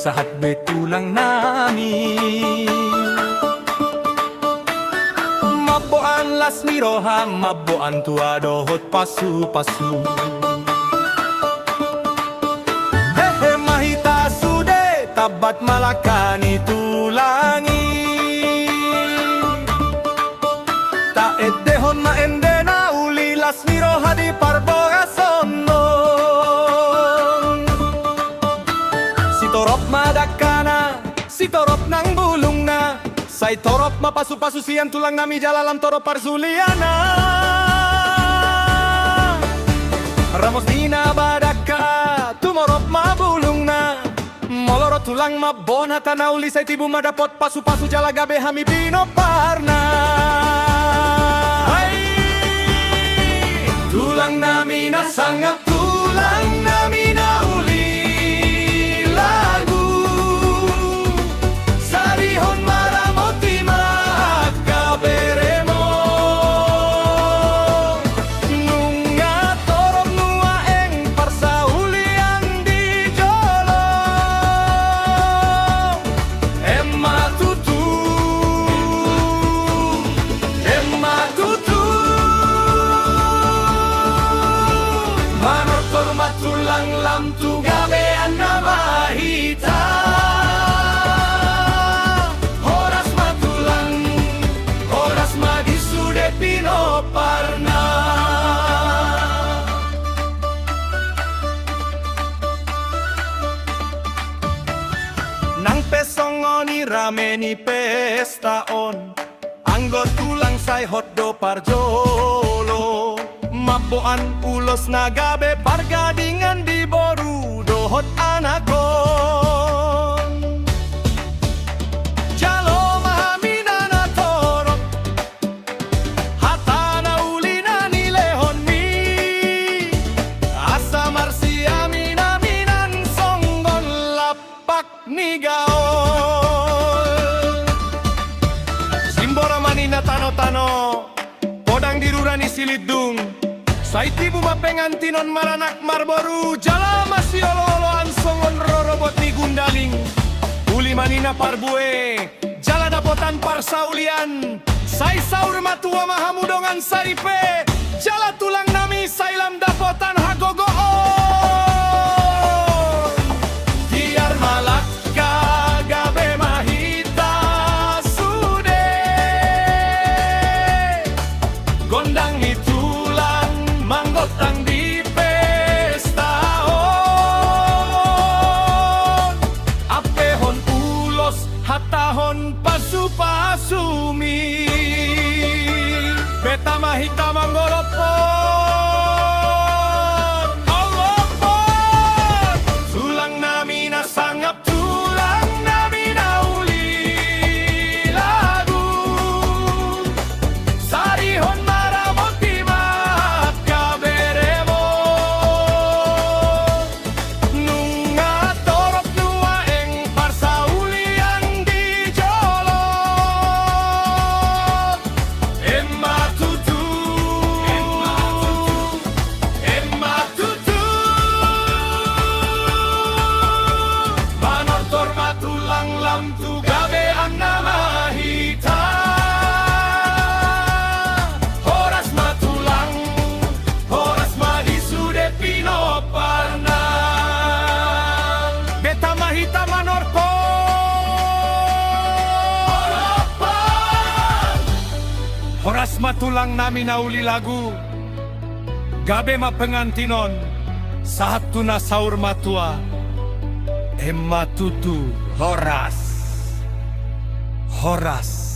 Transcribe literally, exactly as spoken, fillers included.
Sahat be tulang nami. Mamboan las ni roha, mamboan tua dohot pasupasu. Hehe ma hita sude, tambat ma langka ni tulang i. Taendehon ma ende na uli las ni roha di parborason on. Sitorop ma dangkana, sitorop nang bulungna, sai torop ma pasupasu sian tulang nami jala lam torop parsulianna. Ramos ninna ma dangka, tumorop ma bulungna. Molo ro tulang mamboan hata na uli sai tibu ma dapot pasupasu jala gabe hami pinomparna. Hai tulang nami na sangap, tulang nami na uli lagu. Sarihon ma, ramoti ma angka beremon. Nunga torop nuaeng parsaulian di jolo. Emma tutu, emma tutu. Manortor ma tulang, lam tu gabean nama hita. Horas ma tulang, horas ma di sude pinomparna. Nang pe songon i rame ni pesta on, anggo tulang sai hot do parjolo. Mamboan ulos na gabe pargadingan di boru dohot anak on. Jalo ma hami na torop hata na uli na nilehonmi, asa marsiaminaminan songon lampak ni gaol. Simbora ma ninna tanotano, podang di rura ni Silindung. Sai tibu ma pengantin on maranak marboru, jala masiolooloan songon rorobot ni gundaling. Uli ma ninna parbue, jala dapotan parsaulian. Sai saur matua ma hamu dongan saripe, jala tulang nami sai lam dapotan hagogoon. Biar ma langka, gabe ma hita sude. Gondang ni tulang manggondang di pesta on. Ampehon ulos, hatahon pasupasumi. Beta ma hita manggolophon. Manggolophon. Tulang nami na sangap, tulang nami na uli lagu. Sarihon ma, ramoti ma angka beremon. Nunga torop nuaeng parsaulian di jolo. Emma tutu, emma tutu. Manortor ma tulang, lam tu gabean nama hita. Horas ma tulang, horas ma di sude pinomparna. Beta ma hita manortor. Horas ma tulang nami na uli lagu. Gabe ma pengantin on, sahat tu na saur matua. Emma tutu. Horas. Horas.